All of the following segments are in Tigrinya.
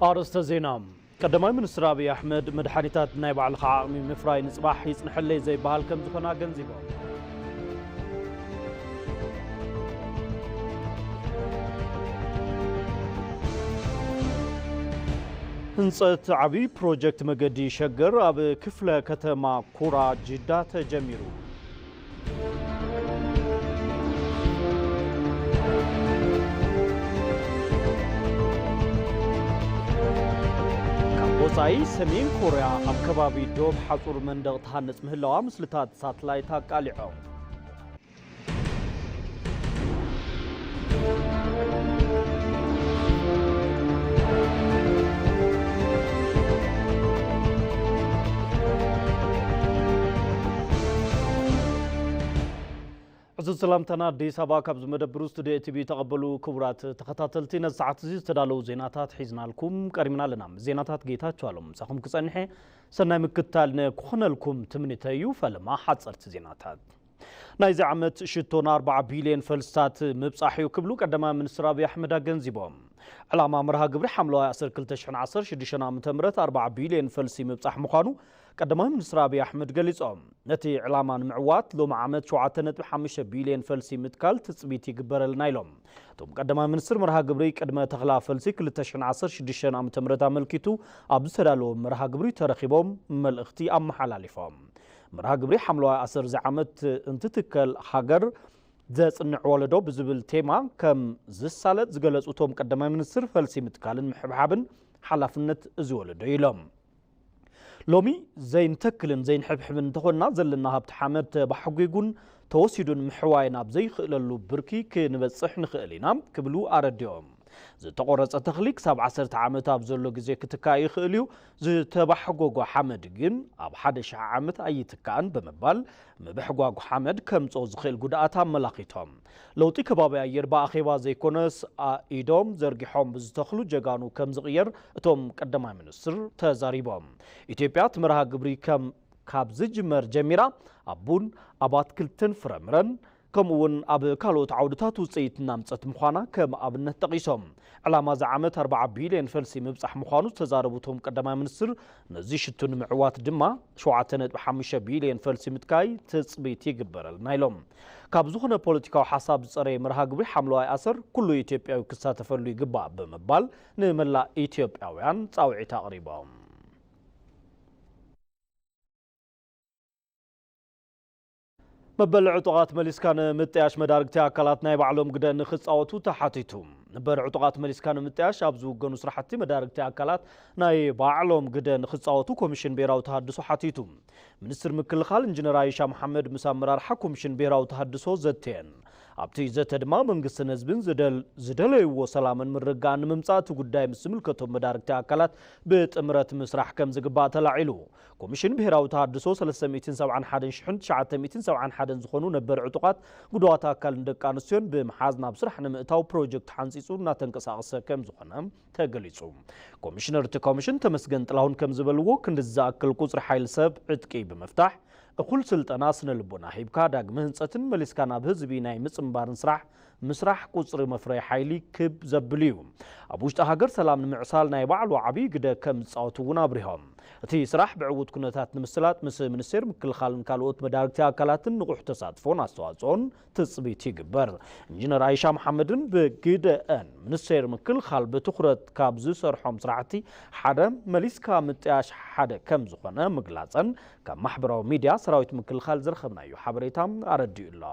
ኣርእስተ ዜና። ቀዳማይ ሚኒስትር ኣብይ ኣሕመድ፣ መድሓኒታት ናይ ባዕልኻ ዓቕሚ ምፍራይ ንፅባሕ ይፅንሐለይ ዘይበሃል ከም ዝኾነ ኣገንዚቦም። ህንፀት ዓብዪ ፕሮጀክት መገዲ ሸገር ኣብ ክፍለ ከተማ ኩራ ጅዳ ተጀሚሩ። ካብ ወጻኢ፣ ሰሜን ኮርያ ኣብ ከባቢ ዶብ ሓጹር መንደቕ ትሃንጽ ምህላዋ ምስልታት ሳትላይት ኣቃሊዖም። ዕዙዝ ሰላምታና ኣዲስ ኣበባ ካብ ዝመደብሩ ስቱድዮ ኤቲቪ ተቐበሉ። ክቡራት ተኸታተልቲ፣ ነዚ ሰዓት እዚ ዝተዳለዉ ዜናታት ሒዝናልኩም ቀሪብና ኣለና። ምስ ዜናታት ጌታቸው ኣለሙ ምሳኹም ክጸንሐ ሰናይ ምክትታል ንክኾነልኩም ትምኒተይ እዩ። ፈለማ ሓጸርቲ ዜናታት። ናይዚ ዓመት ሽቶ ን ኣርባዓ ቢልዮን ፈልስታት ምብጻሕ እዩ ክብሉ ቀዳማይ ሚኒስትር ኣብይ ኣሕመድ ኣገንዚቦም። ዕላማ መርሃ ግብሪ ሓምለዋይ ኣሰር ክልተ ሽሕን ዓሰርተ ሽዱሽተን ዓመተ ምህረት ኣርባዓ ቢልዮን ፈልሲ ምብጻሕ ምዃኑ ቀዳማይ ሚኒስትር ኣብይ ኣሕመድ ገሊጾም። ነቲ ዕላማ ንምዕዋት ሎሚ ዓመት ሸውዓተ ነጥቢ ሓሙሽተ ቢልዮን ፈልሲ ምትካል ትጽቢት ይግበረልና ኢሎም። እቶም ቀዳማይ ሚኒስትር መርሃ ግብሪ ቅድመ ተኽላ ፈልሲ ክልተ ሽሕን ዓሰርተ ሽዱሽተን ዓመተ ምህረት ኣመልኪቱ ኣብ ዝተዳለወ መርሃ ግብሪ ተረኺቦም መልእኽቲ ኣመሓላሊፎም። መርሃ ግብሪ ሓምለዋይ ኣሰር እዚ ዓመት እንትትከል ሃገር ዘጽንዕ ወለዶ ብዝብል ቴማ ከም ዝሳለጥ ዝገለጹ እቶም ቀዳማይ ሚኒስትር፣ ፈልሲ ምትካልን ምሕብሓብን ሓላፍነት እዚ ወለዶ ኢሎም። ሎሚ ዘይንተክልን ዘይንሕብሕብን እንተኾንና ዘለና ሃብቲ ሓመድ ተባሕጒጉን ተወሲዱን ምሕዋይ ናብ ዘይኽእለሉ ብርኪ ክንበጽሕ ንኽእል ኢና ክብሉ ኣረዲኦም። ዝተቖረጸ ተኽሊ ክሳብ ዓሰርተ ዓመት ኣብ ዘሎ ግዜ ክትካእ ይኽእል እዩ፣ ዝተባሕጎጎ ሓመድ ግን ኣብ ሓደ ሽሕ ዓመት ኣይትካእን ብምባል ምብሕጓጉ ሓመድ ከምጽኦ ዝኽእል ጉድኣት ኣመላኺቶም። ለውጢ ከባቢ ኣየር ብኣኼባ ዘይኮነስ ኣኢዶም ዘርጊሖም ብዝተኽሉ ጀጋኑ ከም ዝቕየር እቶም ቀዳማይ ሚኒስትር ተዛሪቦም። ኢትዮጵያ እቲ መርሃ ግብሪ ከም ካብ ዝጅመር ጀሚራ ኣብ ቡን፣ ኣብ ኣትክልትን ፍረምረን ከምኡ እውን ኣብ ካልኦት ዓውድታት ውፅኢት እናምፀት ምዃና ከም ኣብነት ጠቒሶም። ዕላማ እዚ ዓመት ኣርባዓ ቢልዮን ፈልሲ ምብፃሕ ምዃኑ ዝተዛረቡ እቶም ቀዳማይ ሚኒስትር፣ ነዚ ሽቱ ንምዕዋት ድማ ሸውዓተ ነጥቢ ሓሙሽተ ቢልዮን ፈልሲ ምትካይ ትፅቢት ይግበረልና ኢሎም። ካብ ዝኾነ ፖለቲካዊ ሓሳብ ዝፀረየ መርሃ ግብሪ ሓምለዋይ ኣሰር ኩሉ ኢትዮጵያዊ ክሳተፈሉ ይግባእ ብምባል ንመላእ ኢትዮጵያውያን ፃውዒት ኣቕሪቦም። መበል ዕጡቓት መሊስካ ንምጥያሽ መዳርግቲ ኣካላት ናይ ባዕሎም ግደ ንኽፃወቱ ተሓቲቱ። መበል ዕጡቓት መሊስካ ንምጥያሽ ኣብ ዝውገኑ ስራሕቲ መዳርግቲ ኣካላት ናይ ባዕሎም ግደ ንኽፃወቱ ኮሚሽን ብሄራዊ ተሃድሶ ሓቲቱ። ሚኒስትር ምክልኻል ኢንጂነር ኣይሻ መሓመድ ምስ ኣመራርሓ ኮሚሽን ብሄራዊ ተሃድሶ ዘተየን። ኣብቲ ዘተ ድማ መንግስትን ህዝብን ዝደል-፣ ዝደለይዎ ሰላምን ምርግጋእን ንምምፃእ እቲ ጉዳይ ምስ ዝምልከቶም መዳርግቲ ኣካላት ብጥምረት ምስራሕ ከም ዝግባእ ተላዒሉ። ኮሚሽን ብሄራዊ ተሃድሶ ሰለስተ ሚእትን ሰብዓን ሓደን ሽሕን ትሽዓተ ሚእትን ሰብዓን ሓደን ዝኾኑ ነበር ዕጡቓት ጉዱኣት ኣካልን ደቂ ኣንስትዮን ብምሓዝ ናብ ስራሕ ንምእታው ፕሮጀክት ሓንፂፁ እናተንቀሳቐሰ ከም ዝኾነ ተገሊፁ። ኮሚሽነር እቲ ኮሚሽን ተመስገን ጥላሁን ከም ዝበልዎ፣ ክንዲ ዝኣክል ቁፅሪ ሓይሊ ሰብ ዕጥቂ ብምፍታሕ፣ እኹል ስልጠና ስነ ልቦና ሂብካ ዳግመ ህንፀትን መሊስካ ናብ ህዝቢ ናይ ምፅንባርን ስራሕ ምስራሕ ቁፅሪ መፍረይ ሓይሊ ክብ ዘብል እዩ። ኣብ ውሽጢ ሃገር ሰላም ንምዕሳል ናይ ባዕሉ ዓብዪ ግደ ከም ዝፃወት እውን ኣብሪሆም። እቲ ስራሕ ብዕዉት ኩነታት ንምስላጥ ምስ ሚኒስቴር ምክልኻልን ካልኦት መዳርግቲ ኣካላትን ንቑሕ ተሳትፎን ኣስተዋፅኦን ትፅቢት ይግበር። ኢንጂነር ኣይሻ መሓመድን ብግደአን፣ ሚኒስቴር ምክልኻል ብትኹረት ካብ ዝሰርሖም ስራሕቲ ሓደ መሊስካ ምጥያሽ ሓደ ከም ዝኾነ ምግላፀን ካብ ማሕበራዊ ሚድያ ሰራዊት ምክልኻል ዝረኸብናዮ ሓበሬታ ኣረዲኡ ኣሎ።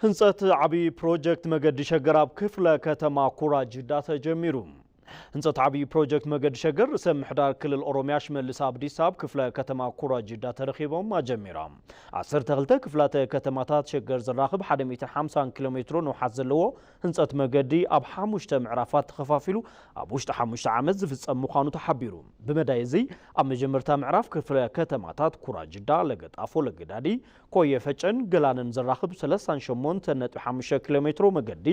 ህንፀት ዓብዪ ፕሮጀክት መገዲ ሸገር ኣብ ክፍለ ከተማ ኩራ ጅዳ ተጀሚሩ። ህንፀት ዓብዪ ፕሮጀክት መገዲ ሸገር ርእሰ ምምሕዳር ክልል ኦሮሚያ ሽመልስ ኣብዲሳ ኣብ ክፍለ ከተማ ኩራ ጅዳ ተረኺቦም ኣጀሚሮም። ዓሰርተ ክልተ ክፍላተ ከተማታት ሸገር ዘራኽብ ሓደ ሚእትን ሓምሳን ኪሎ ሜትሮ ንውሓት ዘለዎ ህንፀት መገዲ ኣብ ሓሙሽተ ምዕራፋት ተኸፋፊሉ ኣብ ውሽጢ ሓሙሽተ ዓመት ዝፍፀም ምዃኑ ተሓቢሩ። ብመዳይ እዚ ኣብ መጀመርታ ምዕራፍ ክፍለ ከተማታት ኩራ ጅዳ፣ ለገጣፎ፣ ለገዳዲ፣ ኮየ ፈጨን ገላንን ዘራኽብ ሰለስተ ሸሞንተ ነጥቢ ሓሙሽተ ኪሎ ሜትሮ መገዲ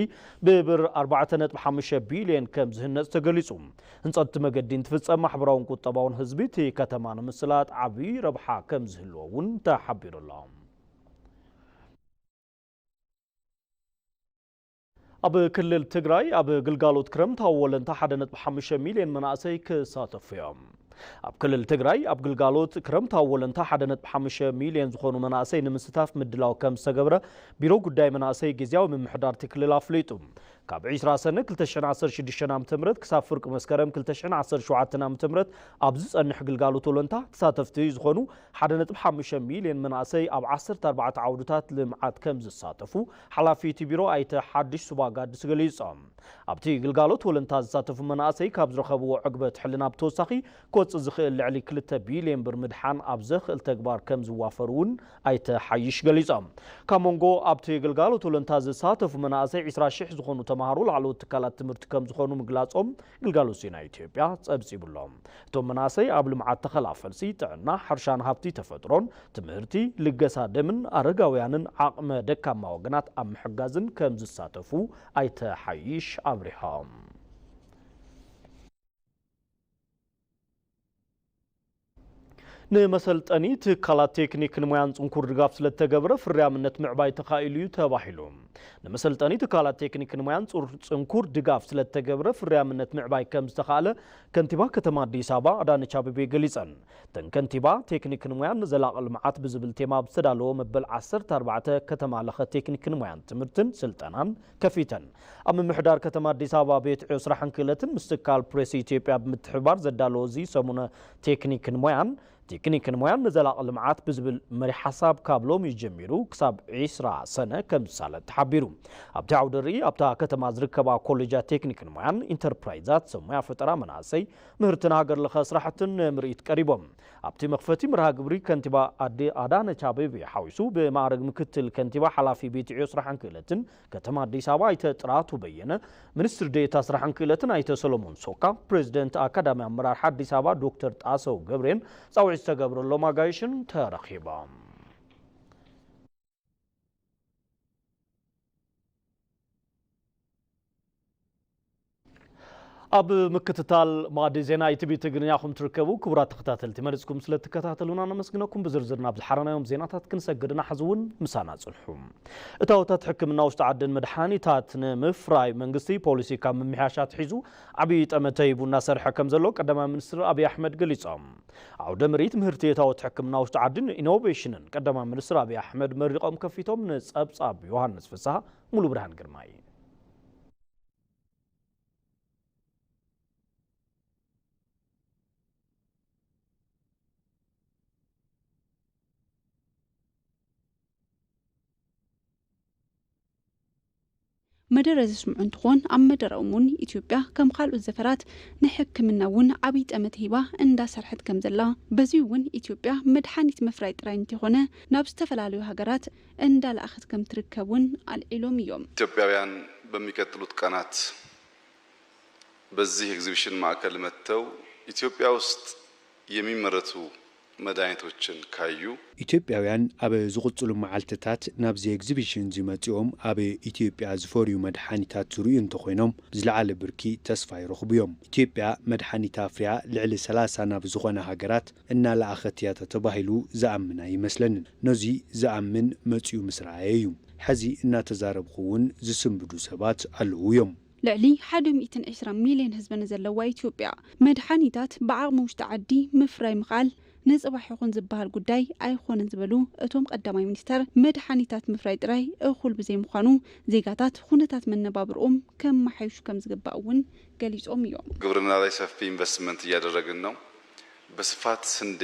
ብብር ኣርባዕተ ነጥቢ ሓሙሽተ ቢልዮን ከም ዝህነፅ ተገሊፁ። ህንፀት እቲ መገዲ እንትፍፀም ማሕበራውን ቁጠባውን ህዝቢ እቲ ከተማ ንምስላጥ ዓብዪ ረብሓ ከም ዝህልዎ እውን ተሓቢሩ ኣሎ። ኣብ ክልል ትግራይ ኣብ ግልጋሎት ክረምታዊ ወለንታ ሓደ ነጥቢ ሓሙሽተ ሚልዮን መናእሰይ ክሳተፉ እዮም። ኣብ ክልል ትግራይ ኣብ ግልጋሎት ክረምታዊ ወለንታ ሓደ ነጥቢ ሓሙሽተ ሚልዮን ዝኾኑ መናእሰይ ንምስታፍ ምድላው ከም ዝተገብረ ቢሮ ጉዳይ መናእሰይ ግዝያዊ ምምሕዳር እቲ ክልል ኣፍሊጡ። ካብ ዕስራ ሰነ ክልተ ሽሕን ዓሰርተ ሽዱሽተን ዓመተ ምህረት ክሳብ ፍርቂ መስከረም ክልተ ሽሕን ዓሰርተ ሸውዓተን ዓመተ ምህረት ኣብ ዝጸንሕ ግልጋሎት ወለንታ ተሳተፍቲ ዝኾኑ ሓደ ነጥቢ ሓሙሽተ ሚልዮን መናእሰይ ኣብ ዓሰርተ ኣርባዕተ ዓውድታት ልምዓት ከም ዝሳተፉ ሓላፊ እቲ ቢሮ ኣይተ ሓድሽ ሱባጋድስ ገሊጾም። ኣብቲ ግልጋሎት ወለንታ ዝሳተፉ መናእሰይ ካብ ዝረኸብዎ ዕግበት ሕልና ብተወሳኺ ክወጽእ ዝኽእል ልዕሊ ክልተ ቢልዮን ብር ምድሓን ኣብ ዘኽእል ተግባር ከም ዝዋፈሩ እውን ኣይተ ሓይሽ ገሊጾም። ካብ መንጎ ኣብቲ ግልጋሎት ወለንታ ዝሳተፉ መናእሰይ ዕስራ ሽሕ ዝኾኑ ተምሃሮ ላዕለዎት ትካላት ትምህርቲ ከም ዝኾኑ ምግላጾም ግልጋሎት ዜና ኢትዮጵያ ጸብጺቡ ኣሎ። እቶም መናእሰይ ኣብ ልምዓት ተኸላ ፈልሲ፣ ጥዕና፣ ሕርሻን ሃብቲ ተፈጥሮን፣ ትምህርቲ፣ ልገሳ ደምን ኣረጋውያንን ዓቕመ ደካማ ወገናት ኣብ ምሕጋዝን ከም ዝሳተፉ ኣይተ ሓይሽ ኣብሪሆም። ንመሰልጠኒ ትካላት ቴክኒክን ሞያን ጽንኩር ድጋፍ ስለተገብረ ፍርያምነት ምዕባይ ተኻኢሉ እዩ ተባሂሉ። ንመሰልጠኒ ትካላት ቴክኒክን ሞያን ጹር-፣ ጽንኩር ድጋፍ ስለተገብረ ፍርያምነት ምዕባይ ከም ዝተኻእለ ከንቲባ ከተማ ኣዲስ ኣበባ ኣዳነች ኣቤቤ ገሊጸን። እተን ከንቲባ ቴክኒክን ሞያን ንዘላቒ ልምዓት ብዝብል ቴማ ኣብ ዝተዳለወ መበል ዓሰርተ ኣርባዕተ ከተማ ለኸ ቴክኒክን ሞያን ትምህርትን ስልጠናን ከፊተን። ኣብ ምምሕዳር ከተማ ኣዲስ ኣበባ ቤት ዕዮ ስራሕን ክእለትን ምስ ትካል ፕሬስ ኢትዮጵያ ብምትሕብባር ዘዳለዎ እዚ ሰሙነ ቴክኒክን ሞያን፣ ቴክኒክን ሞያን ንዘላቒ ልምዓት ብዝብል መሪሕ ሓሳብ ካብ ሎሚ ጀሚሩ ክሳብ ዕስራ ሰነ ከም ዝሳለጥ ተሓቢሩ። ኣብቲ ዓውደ ርእይ ኣብታ ከተማ ዝርከባ ኮሌጃት ቴክኒክን ሞያን፣ ኢንተርፕራይዛት፣ ሰብ ሞያ ፈጠራ፣ መናእሰይ፣ ምህርትን ሃገር ለኸ ስራሕትን ንምርኢት ቀሪቦም። ኣብቲ መኽፈቲ መርሃ ግብሪ ከንቲባ ኣዲ-፣ ኣዳነች ኣቤቤ ሓዊሱ ብማዕረግ ምክትል ከንቲባ ሓላፊ ቤት ዕዮ ስራሕን ክእለትን ከተማ ኣዲስ ኣበባ ኣይተ ጥራቱ በየነ፣ ሚኒስትር ዴኤታ ስራሕን ክእለትን ኣይተ ሰሎሞን ሶካ፣ ፕሬዚደንት ኣካዳሚ ኣመራርሓ ኣዲስ ኣበባ ዶክተር ጣሰው ገብሬን ጻውዒት ዝተገብረሎም ኣጋይሽን ተረኺቦም። ኣብ ምክትታል ማዕዲ ዜና ኢቲቪ ትግርኛ ኢኹም ትርከቡ። ክቡራት ተኸታተልቲ፣ መሪጽኩም ስለ ትከታተሉና ነመስግነኩም። ብዝርዝር ናብ ዝሓረናዮም ዜናታት ክንሰግድ ኢና። ሕዚ እውን ምሳና ጽንሑ። እታወታት ሕክምና ውሽጢ ዓድን መድሓኒታት ንምፍራይ መንግስቲ ፖሊሲ ካብ ምምሕያሽ ኣትሒዙ ዓብዪ ጠመተ ሂቡ እናሰርሐ ከም ዘሎ ቀዳማይ ሚኒስትር ኣብይ ኣሕመድ ገሊጾም። ዓውደ ምርኢት ምህርቲ እታወት ሕክምና ውሽጢ ዓድን ኢኖቬሽንን ቀዳማይ ሚኒስትር ኣብይ ኣሕመድ መሪቖም ከፊቶም። ንጸብጻብ ዮሃንስ ፍስሃ፣ ሙሉ ብርሃን ግርማይ። መደረ ዘስምዑ እንትኾን፣ ኣብ መደረኦም እውን ኢትዮጵያ ከም ካልኦት ዘፈራት ንሕክምና እውን ዓብይ ጠመተ ሂባ እንዳሰርሐት ከም ዘላ፣ በዚ እውን ኢትዮጵያ መድሓኒት ምፍራይ ጥራይ እንተይኮነ ናብ ዝተፈላለዩ ሃገራት እንዳለኣኸት ከም ትርከብ እውን ኣልዒሎም እዮም። ኢትዮጵያውያን በሚቀጥሉት ቀናት በዚህ ኤግዚቢሽን ማእከል መጥተው ኢትዮጵያ ውስጥ የሚመረቱ መድኃኒቶችን ካዩ፣ ኢትዮጵያውያን ኣብ ዝቕጽሉ መዓልትታት ናብዚ ኤግዚቢሽን እዚ መጺኦም ኣብ ኢትዮጵያ ዝፈርዩ መድሓኒታት ዝርእዩ እንተኾይኖም ዝለዓለ ብርኪ ተስፋ ይረኽቡ እዮም። ኢትዮጵያ መድሓኒት ኣፍርያ ልዕሊ ሰላሳ ናብ ዝኾና ሃገራት እናለኣኸት እያ ተተባሂሉ ዝኣምን ኣይመስለንን። ነዚ ዝኣምን መጺኡ ምስ ረኣየ እዩ። ሕዚ እናተዛረብኹ እውን ዝስንብዱ ሰባት ኣለዉ እዮም። ልዕሊ ሓደ ሚእትን ዕስራን ሚልዮን ህዝቢ ንዘለዋ ኢትዮጵያ፣ መድሓኒታት ብዓቕሚ ውሽጢ ዓዲ ምፍራይ ምኽኣል ንፅባሕ ይኹን ዝበሃል ጉዳይ ኣይኾነን ዝበሉ እቶም ቀዳማይ ሚኒስተር፣ መድሓኒታት ምፍራይ ጥራይ እኹል ብዘይምዃኑ ዜጋታት ኩነታት መነባብርኦም ከመሓይሹ ከምዝግባእ እውን ገሊፆም እዮም። ግብርና ላይ ሰፊ ኢንቨስትመንት እያደረግን ነው። በስፋት ስንዴ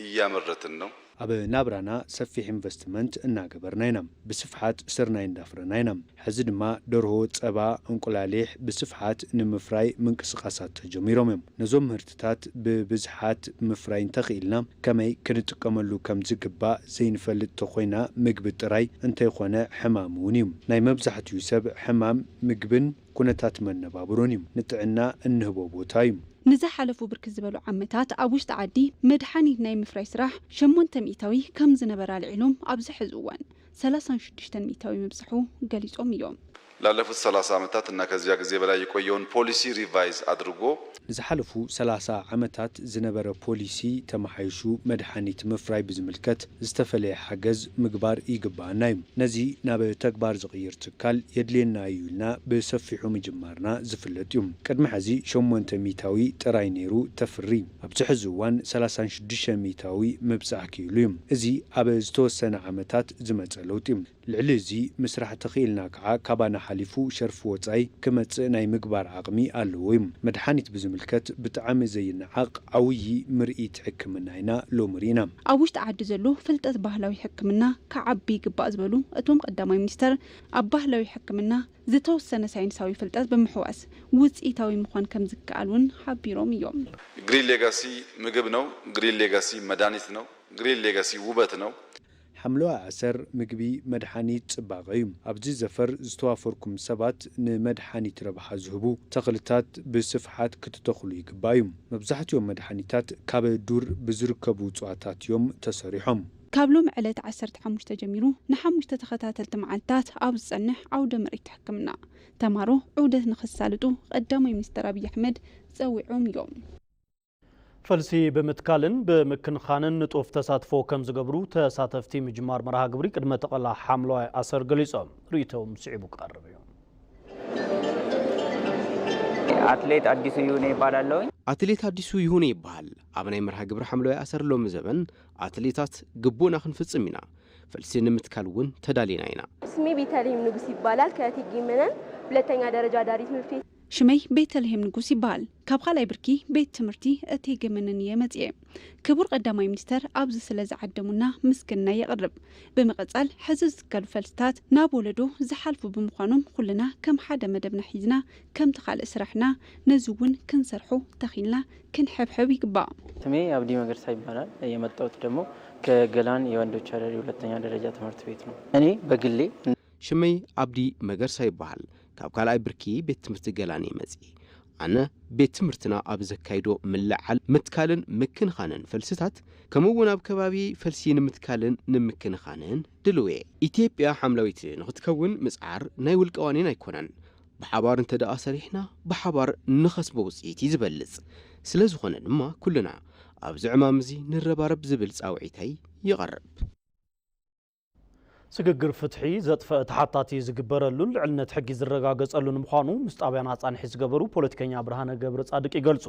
እያመረትን ነው። ኣብ ናብራና ሰፊሕ ኢንቨስትመንት እናገበርና ኢና። ብስፍሓት ስርናይ እንዳፍረና ኢና። ሕዚ ድማ ደርሆ፣ ጸባ፣ እንቁላሊሕ ብስፍሓት ንምፍራይ ምንቅስቓሳት ተጀሚሮም እዮም። ነዞም ምህርትታት ብብዝሓት ምፍራይ እንተኽኢልና ከመይ ክንጥቀመሉ ከም ዝግባእ ዘይንፈልጥ ተኾይና ምግቢ ጥራይ እንተይኾነ ሕማም እውን እዩ። ናይ መብዛሕትኡ ሰብ ሕማም ምግብን ኩነታት መነባብሮን እዩ። ንጥዕና እንህቦ ቦታ እዩ። ንዝሓለፉ ብርክት ዝበሉ ዓመታት ኣብ ውሽጢ ዓዲ መድሓኒት ናይ ምፍራይ ስራሕ ሸሞንተ ሚእታዊ ከም ዝነበረ ኣልዒሎም ኣብዚ ሕዚ እዋን ሰላሳን ሽዱሽተን ሚእታዊ ምብጻሑ ገሊጾም እዮም። ላለፉት ሰላሳ ዓመታት እና ከዚያ ጊዜ በላይ የቆየውን ፖሊሲ ሪቫይዝ አድርጎ ንዝሓለፉ ሰላሳ ዓመታት ዝነበረ ፖሊሲ ተመሓይሹ መድሓኒት ምፍራይ ብዝምልከት ዝተፈለየ ሓገዝ ምግባር ይግባኣና እዩ። ነዚ ናብ ተግባር ዝቕይር ትካል የድልየና እዩ ኢልና ብሰፊሑ ምጅማርና ዝፍለጥ እዩ። ቅድሚ ሕዚ ሸሞንተ ሚእታዊ ጥራይ ነይሩ ተፍሪ። ኣብዚ ሕዚ እዋን ሰላሳን ሽዱሽተ ሚእታዊ ምብጻሕ ክኢሉ እዩ። እዚ ኣብ ዝተወሰነ ዓመታት ዝመጸ ለውጢ እዩ። ልዕሊ እዚ ምስራሕ ተኽኢልና ከዓ ካባና ሓሊፉ ሸርፊ ወጻኢ ክመጽእ ናይ ምግባር ዓቕሚ ኣለዎ እዩ። መድሓኒት ብዝምልከት ብጣዕሚ ዘይነዓቕ ዓውዪ ምርኢት ሕክምና ኢና ሎሚ ርኢና። ኣብ ውሽጢ ዓዲ ዘሎ ፍልጠት ባህላዊ ሕክምና ክዓቢ ይግባእ ዝበሉ እቶም ቀዳማይ ሚኒስተር፣ ኣብ ባህላዊ ሕክምና ዝተወሰነ ሳይንሳዊ ፍልጠት ብምሕዋስ ውፅኢታዊ ምዃን ከም ዝከኣል እውን ሓቢሮም እዮም። ግሪን ሌጋሲ ምግብ ነው። ግሪን ሌጋሲ መድኃኒት ነው። ግሪን ሌጋሲ ውበት ነው። ሓምለዋይ ኣሰር ምግቢ፣ መድሓኒት፣ ጽባቐ እዩ። ኣብዚ ዘፈር ዝተዋፈርኩም ሰባት ንመድሓኒት ረብሓ ዝህቡ ተኽልታት ብስፍሓት ክትተኽሉ ይግባእ እዩ። መብዛሕትኦም መድሓኒታት ካብ ዱር ብዝርከቡ እፅዋታት እዮም ተሰሪሖም። ካብ ሎሚ ዕለት ዓሰርተ ሓሙሽተ ጀሚሩ ንሓሙሽተ ተኸታተልቲ መዓልታት ኣብ ዝጸንሕ ዓውደ ምርኢት ሕክምና፣ ተማሮ ዑደት ንኸሳልጡ ቀዳማይ ሚኒስተር ኣብይ ኣሕመድ ጸዊዖም እዮም። ፈልሲ ብምትካልን ብምክንኻንን ንጡፍ ተሳትፎ ከም ዝገብሩ ተሳተፍቲ ምጅማር መርሃ ግብሪ ቅድመ ተቐላ ሓምለዋይ ኣሰር ገሊጾም። ርእይቶም ስዒቡ ክቐርብ እዩ። ኣትሌት ኣዲሱ ይሁኔ ይባላለሁኝ። ኣትሌት ኣዲሱ ይሁኔ ይበሃል። ኣብ ናይ መርሃ ግብሪ ሓምለዋይ ኣሰር ሎሚ ዘበን ኣትሌታት ግቡእና ክንፍጽም ኢና። ፈልሲ ንምትካል እውን ተዳሊና ኢና። ስሜ ቤተልሔም ንጉስ ይባላል። ከእቴጌ መነን ሁለተኛ ደረጃ ዳሪ ትምህርት ቤት። ሽመይ ቤተልሔም ንጉስ ይበሃል። ካብ ካልኣይ ብርኪ ቤት ትምህርቲ እቴጌ መነን እየ መጽየ። ክቡር ቀዳማይ ሚኒስተር ኣብዚ ስለ ዝዓደሙና ምስግና የቕርብ። ብምቕጻል ሕዚ ዝትከሉ ፈልስታት ናብ ወለዶ ዝሓልፉ ብምዃኖም ኩልና ከም ሓደ መደብና ሒዝና ከምቲ ካልእ ስራሕና ነዚ እውን ክንሰርሖ ተኺልና ክንሕብሕብ ይግባእ። ስሜ አብዲ መገርሳ ይባላል። የመጣሁት ደግሞ ከገላን የወንዶች አዳሪ ሁለተኛ ደረጃ ትምህርት ቤት ነው። እኔ በግሌ ሽመይ ኣብዲ መገርሳ ይበሃል። ካብ ካልኣይ ብርኪ ቤት ትምህርቲ ገላን እየ መጺእ። ኣነ ቤት ትምህርትና ኣብ ዘካይዶ ምልዓል ምትካልን ምክንኻንን ፈልስታት ከምኡ እውን ኣብ ከባቢ ፈልሲ ንምትካልን ንምክንኻንን ድልው እየ። ኢትዮጵያ ሓምላዊት ንኽትከውን ምጽዓር ናይ ውልቀ ዋኒን ኣይኮነን። ብሓባር እንተ ደኣ ሰሪሕና ብሓባር ንኸስቦ ውጽኢት እዩ ዝበልጽ። ስለ ዝኾነ ድማ ኩልና ኣብዚ ዕማም እዚ ንረባረብ ዝብል ጻውዒተይ ይቐርብ። ስግግር ፍትሒ ዘጥፈአ ተሓታቲ ዝግበረሉን ልዕልነት ሕጊ ዝረጋገጸሉን ምዃኑ ምስ ጣብያና ጻንሒት ዝገበሩ ፖለቲከኛ ብርሃነ ገብረጻድቅ ይገልጹ።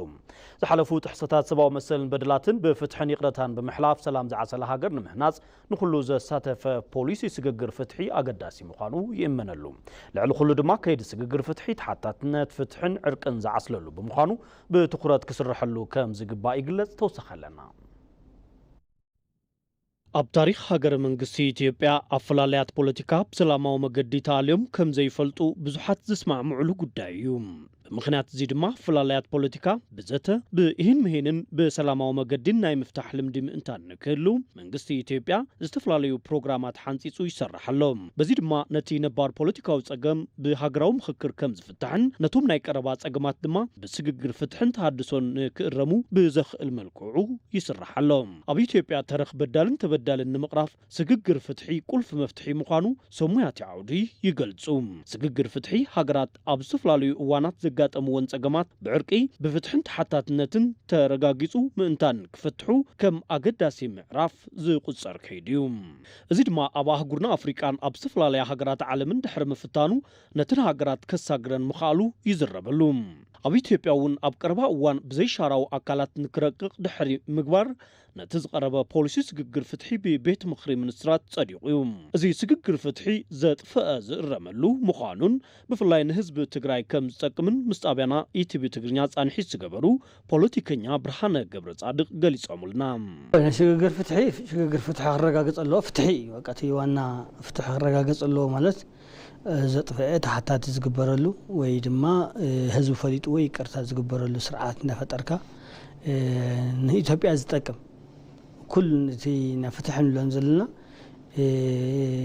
ዝሓለፉ ጥሕሰታት ሰብኣዊ መሰልን በደላትን ብፍትሕን ይቕረታን ብምሕላፍ ሰላም ዝዓሰለ ሃገር ንምህናጽ ንኹሉ ዘሳተፈ ፖሊሲ ስግግር ፍትሒ ኣገዳሲ ምዃኑ ይእመነሉ። ልዕሊ ኩሉ ድማ ከይዲ ስግግር ፍትሒ ተሓታትነት፣ ፍትሕን ዕርቅን ዝዓስለሉ ብምዃኑ ብትኹረት ክስረሐሉ ከም ዝግባእ ይግለጽ። ተወሳኺ ኣለና። ኣብ ታሪኽ ሃገረ መንግስቲ ኢትዮጵያ ኣፈላላያት ፖለቲካ ብሰላማዊ መገዲ ተኣልዮም ከም ዘይፈልጡ ብዙሓት ዝስማዕምዑሉ ጉዳይ እዩ። ብምኽንያት እዚ ድማ ኣፈላላያት ፖለቲካ ብዘተ ብኢሂን ምሂንን ብሰላማዊ መገዲን ናይ ምፍታሕ ልምዲ ምእንታን ንክህሉ መንግስቲ ኢትዮጵያ ዝተፈላለዩ ፕሮግራማት ሓንፂፁ ይሰርሕ ኣሎ። በዚ ድማ ነቲ ነባር ፖለቲካዊ ፀገም ብሃገራዊ ምኽክር ከም ዝፍታሕን ነቶም ናይ ቀረባ ፀገማት ድማ ብስግግር ፍትሕን ተሃድሶን ንክእረሙ ብዘኽእል መልክዑ ይስራሕ ኣሎ። ኣብ ኢትዮጵያ ተረኽ በዳልን ተበዳልን ንምቕራፍ ስግግር ፍትሒ ቁልፊ መፍትሒ ምዃኑ ሰብ ሞያቲ ዓውዲ ይገልጹ። ስግግር ፍትሒ ሃገራት ኣብ ዝተፈላለዩ እዋናት ዘጋጠምወን ጸገማት ብዕርቂ፣ ብፍትሕን ተሓታትነትን ተረጋጊጹ ምእንታን ክፈትሑ ከም ኣገዳሲ ምዕራፍ ዝቑጸር ከይዱ እዩ። እዚ ድማ ኣብ ኣህጉርና ኣፍሪቃን ኣብ ዝተፈላለያ ሃገራት ዓለምን ድሕሪ ምፍታኑ ነተን ሃገራት ከሳግረን ምኽኣሉ ይዝረበሉ። ኣብ ኢትዮጵያ እውን ኣብ ቀረባ እዋን ብዘይሻራዊ ኣካላት ንክረቅቕ ድሕሪ ምግባር ነቲ ዝቐረበ ፖሊሲ ስግግር ፍትሒ ብቤት ምኽሪ ሚኒስትራት ጸዲቑ እዩ። እዚ ስግግር ፍትሒ ዘጥፈአ ዝእረመሉ ምዃኑን ብፍላይ ንህዝቢ ትግራይ ከም ዝጠቅምን ምስ ጣብያና ኢቲቪ ትግርኛ ጻንሒት ዝገበሩ ፖለቲከኛ ብርሃነ ገብረጻድቕ ገሊጾምልና። ናይ ሽግግር ፍትሒ ሽግግር ፍትሒ ክረጋገጽ ኣለዎ። ፍትሒ እዩ በቃ እቲ ዋና ፍትሒ ክረጋገጽ ኣለዎ ማለት ዘጥፈአ ተሓታቲ ዝግበረሉ ወይ ድማ ህዝቢ ፈሊጥዎ ይቅርታ ዝግበረሉ ስርዓት እንዳፈጠርካ ንኢትዮጵያ ዝጠቅም ኩሉ እቲ ናይ ፍትሒ ንብለን ዘለና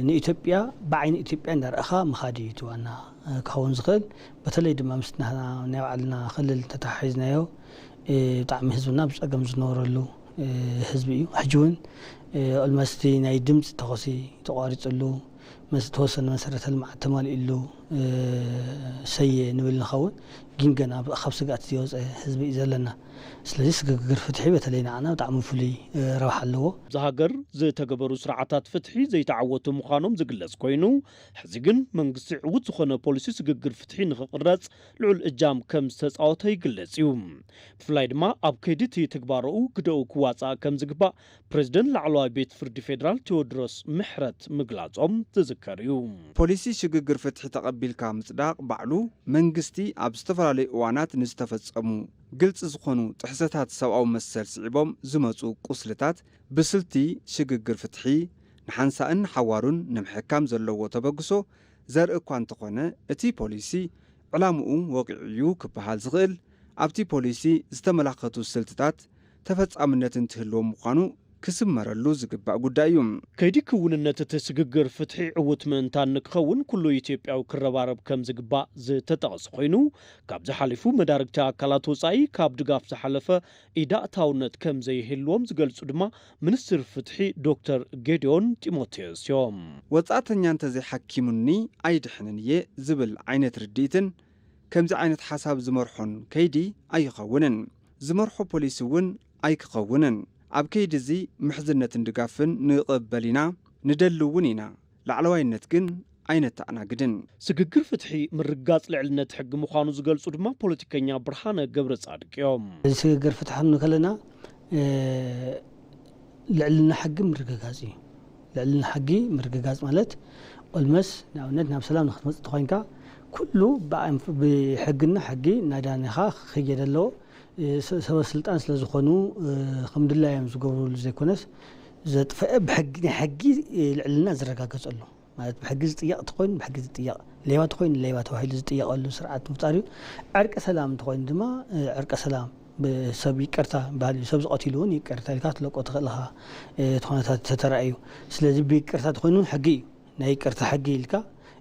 ንኢትዮጵያ ብዓይኒ ኢትዮጵያ እንዳረእኻ ምኻድ እዩ እቲ ዋና ክኸውን ዝኽእል። በተለይ ድማ ምስ ናይ ባዕልና ክልል እንተተሓሒዝናዮ ብጣዕሚ ህዝብና ብፀገም ዝነበረሉ ህዝቢ እዩ። ሕጂ እውን ኦልመስቲ ናይ ድምፂ ተኾሲ ተቋሪፅሉ መስ-፣ ተወሰነ መሰረተ ልምዓት ተማሊእሉ፣ እ፣ ሰየ ንብል ንኸውን፣ ግን ገና ኣብ፣ ካብ ስግኣት ዘይወፀ ህዝቢ እዩ ዘለና። ስለዚ ስግግር ፍትሒ በተለይ ንዓና ብጣዕሚ ፍሉይ፣ እ፣ ረብሓ ኣለዎ። ኣብዚ ሃገር ዝተገበሩ ስርዓታት ፍትሒ ዘይተዓወቱ ምዃኖም ዝግለጽ ኮይኑ፣ ሕዚ ግን መንግስቲ ዕዉት ዝኾነ ፖሊሲ ስግግር ፍትሒ ንኽቕረጽ ልዑል እጃም ከም ዝተጻወተ ይግለጽ እዩ። ብፍላይ ድማ ኣብ ከይዲ እቲ ትግባረኡ ግደኡ ክዋጻእ ከም ዝግባእ ፕሬዝደንት ላዕለዋይ ቤት ፍርዲ ፌዴራል ቴዎድሮስ ምሕረት ምግላጾም ዝዝከር እዩ። ፖሊሲ ሽግግር ፍትሒ ተቐቢልካ ምጽዳቕ ባዕሉ መንግስቲ ኣብ ዝተፈላለዩ እዋናት ንዝተፈጸሙ ግልጺ ዝኾኑ ጥሕሰታት ሰብኣዊ መሰል ስዒቦም ዝመጹ ቁስልታት ብስልቲ ሽግግር ፍትሒ ንሓንሳእን ንሓዋሩን ንምሕካም ዘለዎ ተበግሶ ዘርኢ እኳ እንተኾነ፣ እቲ ፖሊሲ ዕላምኡ ወቂዑ እዩ ክበሃል ዝኽእል ኣብቲ ፖሊሲ ዝተመላኸቱ ስልትታት ተፈጻምነት እንትህልዎም ምዃኑ ክስመረሉ ዝግባእ ጉዳይ እዩ። ከይዲ ክውንነት እቲ ስግግር ፍትሒ ዕዉት ምእንታን ንክኸውን ኩሉ ኢትዮጵያዊ ክረባረብ ከም ዝግባእ ዝተጠቐሰ ኮይኑ፣ ካብዚ ሓሊፉ መዳርግቲ ኣካላት ወጻኢ ካብ ድጋፍ ዝሓለፈ ኢዳእታውነት ከም ዘይህልዎም ዝገልጹ ድማ ሚኒስትር ፍትሒ ዶክተር ጌዲዮን ጢሞቴዎስ እዮም። ወጻእተኛ እንተዘይሓኪሙኒ ኣይድሕንን እየ ዝብል ዓይነት ርድኢትን ከምዚ ዓይነት ሓሳብ ዝመርሖን ከይዲ ኣይኸውንን። ዝመርሖ ፖሊሲ እውን ኣይክኸውንን። ኣብ ከይዲ እዚ ምሕዝነትን ድጋፍን ንቕበል ኢና፣ ንደሊ እውን ኢና። ላዕለዋይነት ግን ኣይነተኣናግድን። ስግግር ፍትሒ ምርጋጽ ልዕልነት ሕጊ ምዃኑ ዝገልጹ ድማ ፖለቲከኛ ብርሃነ ገብረ ጻድቅ እዮም። እዚ ስግግር ፍትሒ ክንብል ከለና፣ እ፣ ልዕልና ሕጊ ምርግጋጽ እዩ። ልዕልና ሕጊ ምርግጋጽ ማለት ኦልመስ ንኣብነት ናብ ሰላም ንክትመጽእ ተኾይንካ ኩሉ ብኣንፍ-፣ ብሕግና ሕጊ እናዳነኻ ክኽየድ ኣለዎ። እ፣ ሰ-፣ ሰበ ስልጣን ስለ ዝኾኑ፣ እ፣ ከም ድላዮም ዝገብሩሉ ዘይኮነስ ዘጥፈአ ብሕጊ፣ ናይ ሕጊ፣ እ፣ ልዕልና ዝረጋገጸሉ ማለት ብሕጊ ዝጥየቕ ተኾይኑ ብሕጊ ዝጥየቕ፣ ሌባ ተኾይኑ ሌባ ተባሂሉ ዝጥየቐሉ ስርዓት ምፍጣር እዩ። ዕርቀ ሰላም እንተኾይኑ ድማ፣ እ፣ ዕርቀ ሰላም ብሰብ ይቅርታ ባህል እዩ። ሰብ ዝቐትሉ እውን ይቅርታ ኢልካ ትለቆ ትኽእል ኢኻ፣ እ፣ እቲ ኩነታት ተተራእዩ። ስለዚ ብይቅርታ ተኾይኑ እውን ሕጊ እዩ። ናይ ይቅርታ ሕጊ ኢልካ፣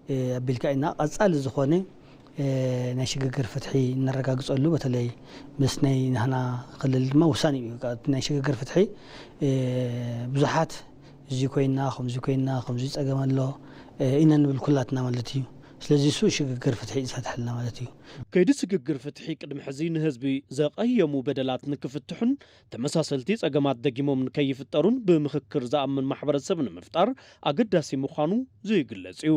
እ፣ ኣቢልካ ኢና ቀጻሊ ዝኾነ፣ እ፣ ናይ ሽግግር ፍትሒ እነረጋግጸሉ፣ በተለይ ምስ ናይ ናህና ክልል ድማ ውሳኔ እዩ። እቲ ናይ ሽግግር ፍትሒ፣ እ፣ ብዙሓት እዚ ኮይና፣ ከምዚ ኮይና፣ ከምዚ ጸገም ኣሎ፣ እ፣ ኢና ንብል ኩላትና ማለት እዩ። ስለዚ እሱ ሽግግር ፍትሒ እዩ ዝፈትሐልና ማለት እዩ። ከይዲ ሽግግር ፍትሒ ቅድሚ ሕዚ ንህዝቢ ዘቐየሙ በደላት ንክፍትሑን ተመሳሰልቲ ጸገማት ደጊሞም ንከይፍጠሩን ብምኽክር ዝኣምን ማሕበረሰብ ንምፍጣር ኣገዳሲ ምዃኑ ዝግለጽ እዩ።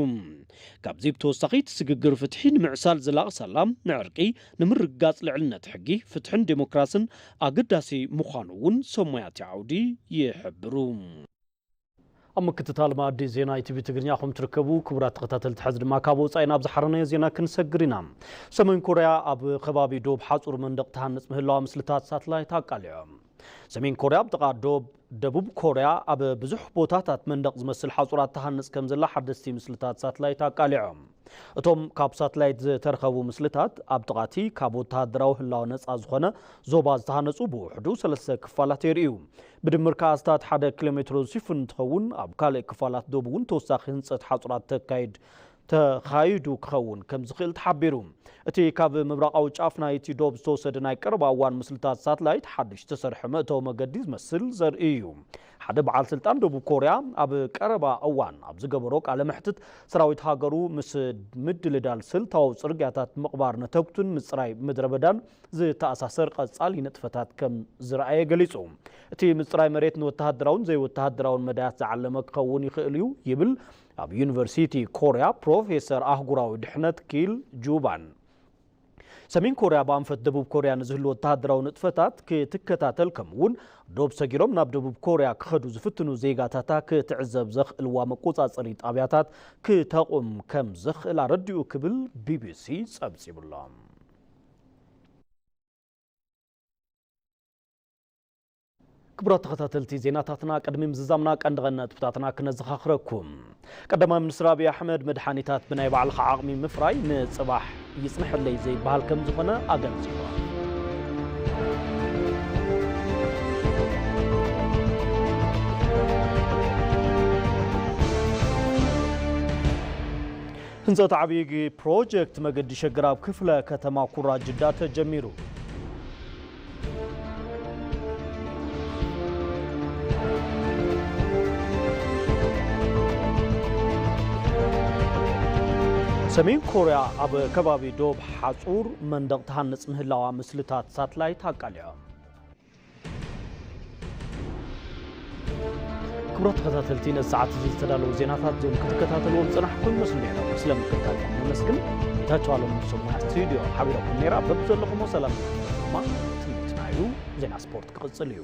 ካብዚ ብተወሳኺ እቲ ሽግግር ፍትሒ ንምዕሳል ዘላቒ ሰላም፣ ንዕርቂ፣ ንምርግጋጽ ልዕልነት ሕጊ፣ ፍትሕን ዴሞክራስን ኣገዳሲ ምዃኑ እውን ሰብ ሞያ እቲ ዓውዲ ይሕብሩ። ኣብ ምክትታል መኣዲ ዜና ኢቲቪ ትግርኛ ኢኹም ትርከቡ። ክቡራት ተኸታተልቲ፣ ሕዚ ድማ ካብ ወጻኢ ናብ ዝሓረናዮ ዜና ክንሰግር ኢና። ሰሜን ኮርያ ኣብ ከባቢ ዶብ ሓጹር መንደቕ ትሃንጽ ምህላዋ ምስልታት ሳትላይት ኣቃሊዖም። ሰሜን ኮርያ ኣብ ጥቓ ዶብ ደቡብ ኮርያ ኣብ ብዙሕ ቦታታት መንደቕ ዝመስል ሓጹራት ትሃንጽ ከም ዘላ ሓደስቲ ምስልታት ሳትላይት ኣቃሊዖም። እቶም ካብ ሳትላይት ዝተረኸቡ ምስልታት ኣብ ጥቓቲ ካብ ወተሃደራዊ ህላወ ነጻ ዝኾነ ዞባ ዝተሃነጹ ብውሕዱ ሰለስተ ክፋላት የርእዩ። ብድምር ከኣ ኣስታት ሓደ ኪሎ ሜትሮ ዝሽፍን እንትኸውን፣ ኣብ ካልእ ክፋላት ዶብ እውን ተወሳኺ ህንጸት ሓጹራት ተካይድ፣ ተኻይዱ ክኸውን ከም ዝኽእል ተሓቢሩ። እቲ ካብ ምብራቓዊ ጫፍ ናይቲ ዶብ ዝተወሰደ ናይ ቀረባ እዋን ምስልታት ሳትላይት ሓድሽ ዝተሰርሐ መእተዊ መገዲ ዝመስል ዘርኢ እዩ። ሓደ በዓል ስልጣን ደቡብ ኮርያ ኣብ ቀረባ እዋን ኣብ ዝገበሮ ቃለ መሕትት፣ ሰራዊት ሃገሩ ምስ ምድልዳል ስልታዊ ጽርግያታት ምቕባር ነተጉትን ምጽራይ ምድረ በዳን ዝተኣሳሰር ቀጻሊ ንጥፈታት ከም ዝረኣየ ገሊጹ። እቲ ምጽራይ መሬት ንወተሃደራውን ዘይወተሃደራውን መዳያት ዝዓለመ ክኸውን ይኽእል እዩ ይብል ኣብ ዩኒቨርሲቲ ኮርያ ፕሮፌሰር ኣህጉራዊ ድሕነት ኪል ጁባን። ሰሜን ኮርያ ብኣንፈት ደቡብ ኮርያ ንዝህሉ ወተሃደራዊ ንጥፈታት ክትከታተል፣ ከምኡ'ውን ዶብ ሰጊሮም ናብ ደቡብ ኮርያ ክኸዱ ዝፍትኑ ዜጋታታ ክትዕዘብ ዘኽእልዋ መቆጻጸሪ ጣብያታት ክተቑም ከም ዘኽእል ኣረዲኡ ክብል ቢቢሲ ጸብጺቡ'ሎ። ክቡራት ተኸታተልቲ ዜናታትና፣ ቅድሚ ምዝዛምና ቀንዲ ቀንዲ ነጥብታትና ክነዘኻኽረኩም። ቀዳማይ ሚኒስትር ኣብይ ኣሕመድ፣ መድሓኒታት ብናይ ባዕልኻ ዓቕሚ ምፍራይ ንጽባሕ ይጽንሐለይ ዘይበሃል ከም ዝኾነ ኣገንዚቡ። ህንጸት ዓብዪ ፕሮጀክት መገዲ ሸገር ኣብ ክፍለ ከተማ ኩራ ጅዳ ተጀሚሩ። ሰሜን ኮርያ ኣብ ከባቢ ዶብ ሓጹር መንደቕ ትሃንጽ ምህላዋ ምስልታት ሳትላይት ኣቃሊዖም። ክቡራት ተኸታተልቲ፣ ነዚ ሰዓት እዚ ዝተዳለዉ ዜናታት ዞም ክትከታተልዎም ዝጸናሕኩም ይመስሉ ነይሮም። ስለ ምክትታልኩም ነመስግን። ጌታቸው ኣለሙ ሰሙና ስቱዲዮ ሓቢረኩም ነይራ። በብዘለኹሞ ሰላም ድማ ትምኒትና እዩ። ዜና ስፖርት ክቕጽል እዩ።